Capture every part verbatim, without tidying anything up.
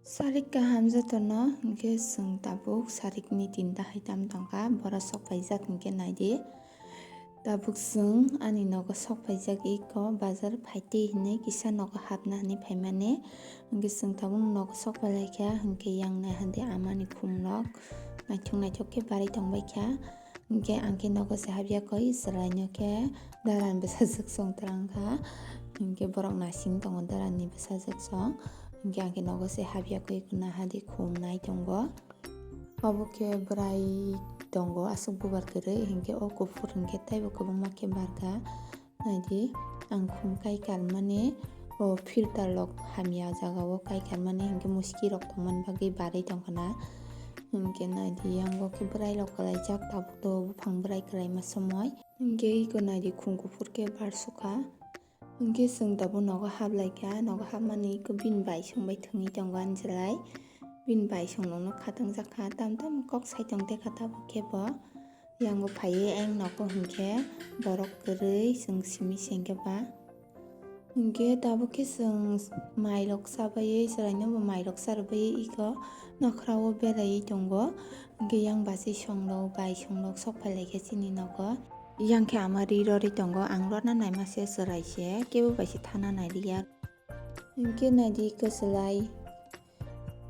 Sarik kaham jotono, hwnkhe chwng tabuk sarikni tinta hai tam tongkha, bora sok paijak hwnkhe naidi. Tabuk chwng ani nogo sok paijak iko bazar phaitwi hinwi kisa nogo hapna hinwi phaimani. Hwnkhe chwng tabuk nogo sok pailaikha, hwnkhe yang naiha de amani khumrok naithok naithok khe barwi tongbaikha. Hwnkhe ang khe nogo se hapya koi, chwraino khe darani bwsajwk song twlang kha. Hwnkhe borok nasing tongo darani bwsajwk song. Hwnkhe ang khe nogo se hapya koi, naha de khum nai tongo. Obo khe bwrai tongo aswk bubar kwrwi, hwnkhe o kuphur hwnkhe teibo kwbangma khe barkha. Naidi, ang khum kai karmani o filter rok hamya jagao kai karmani, hwnkhe muski rok tongmani bagwi barwi tongkhana. Hwnkhe naidi, yango khe bwrai rok kwlaijak, tabuk to buphang bwrai kwlaima somoi. Hwnkhe iko naidi, khum kuphur khe barsukha. Hwnkhe chwng tabuk nogo haplaikha, nogo hapmani iko bini bai songbai thwngwi tongo ani chwrai. Bini bai song nokno khatangjak kha, tam tam kok sai tong tekha tabuk khe bo. Yango phaiwi ayang nogo hwnkhe borok kwrwi chwng simi se hwnkhe ba. Hwnkhe tabuk khe chwng mairok chabaiwi, chwraino bo mairok charwbaiwi iko nokhrao beraiwi tongo. Hwnkhe yang basi songrok, bai songrok sok phailaikha chini nogo. Yang khe ama ri rori tongo, ang rona naima se chwrai se, kebo bai se thana nailiya. Hwnkhe naidi kwchwlai.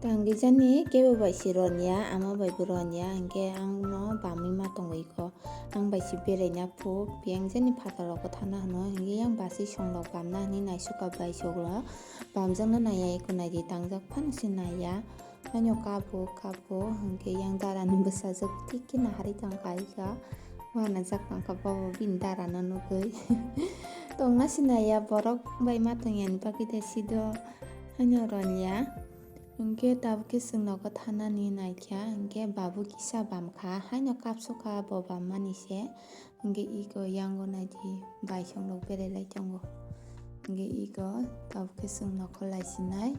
Tangwi jani kebo bai se roniya, ama bai bo roniya, hwnkhe ang no bamwi ma tongo iko. Ang bai se beraina phu, biyang jani phatar rogo thana hwno, hwnkhe yang basi songrok bamna hwnwi naisukha bai soglo. Bamjakna naiya iko naidi, tangjak phano se naiya. Haino kabo, kabo, hwnkhe yang darani bwsajwk thik khe naharwi tongkha ika. Uanajak tongkha bobo bini darano nugwi. Tongna sinaya borok bai ma tongyani bagwi de sido haino roniya. Hwnkhe tabuk khe chwng nogo thanani naikha, hwnkhe babu kisa bamkha, haino kapsukha bo bammani se. Hwnkhe iko yango naidi baisongrok berailai tongo. Hwnkhe iko tabuk khe chwng nokol lai sinai.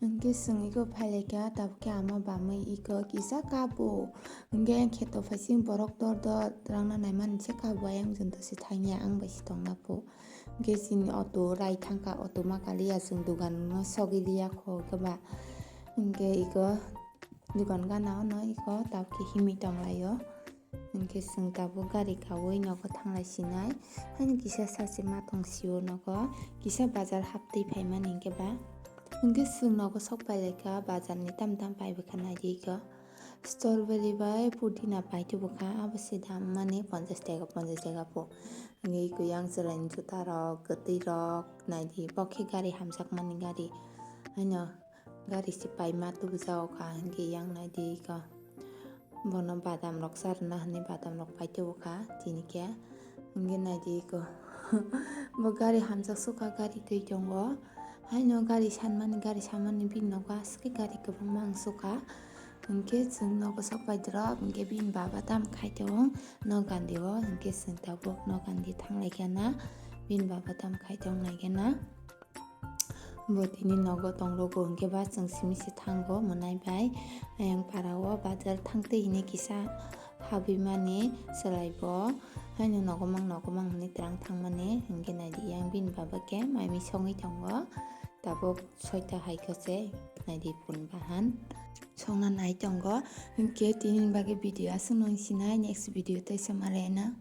Hwnkhe chwng iko phailaikha, tabuk khe ama bamwi iko kisa kabo. Hwnkhe kheto phaising borok dor dor rangna naimani se kabo, ayang joto se thangya, ang bai se tongna pho. Hwnkhe chini auto rai thangkha, auto ma kaliya, chwng dugan no sogwi liya kho khe ba. Hwnkhe iko dugan gana ono iko tabuk khe himwi tonglaio. Hwnkhe chwng tabuk gari kaui nogo thanglai sinai. Haino kisa sachi ma tong sio nogo. Kisa bazar haptwi phaimani hwnkhe ba. Hwnkhe chwng nogo sok pailaikha, bazarni tam tam paibwkha naidi iko. Strawberry bai pudina paitubukha, abo se dam mani ponchash taka, ponchash taka po. Hwnkhe iko yang chwraini juta rok, kwtwi rok, naidi bo khe gari hamjakmani gari. Haino gari se paima tubujao kha, hwnkhe yang naidi iko. Bono badam rok charwna hwnwi badam rok paitubukha tini khe. Hwnkhe naidi iko. Bo gari hamjak sukha, gari twi tongo. Haino gari sanmani, gari samani bini nogo aswk khe gari kwbangma ang sukha. Hwnkhe chwng nogo sok pai drop, hwnkhe bini baba tam khai tong nok gandi o, hwnkhe chwng tabuk nok gandi thanglai khe na bini baba tam khai tong nai khe na. Bo tini nogo tong rogo hwnkhe ba chwng simi se thango mwnai bai. Ayang para o bazar thangtwi hini kisa habwi mani chwlai bo. Haino nogomang nogomang hwnwi twrang thangmani hwnkhe naidi yang bini baba khe mai mui songwi tongo. Tabuk soita hai khe se naidi pun bahan songna nai tongo. Hwnkhe tini bagwi video aswk nung sinai, next video tei se malai na.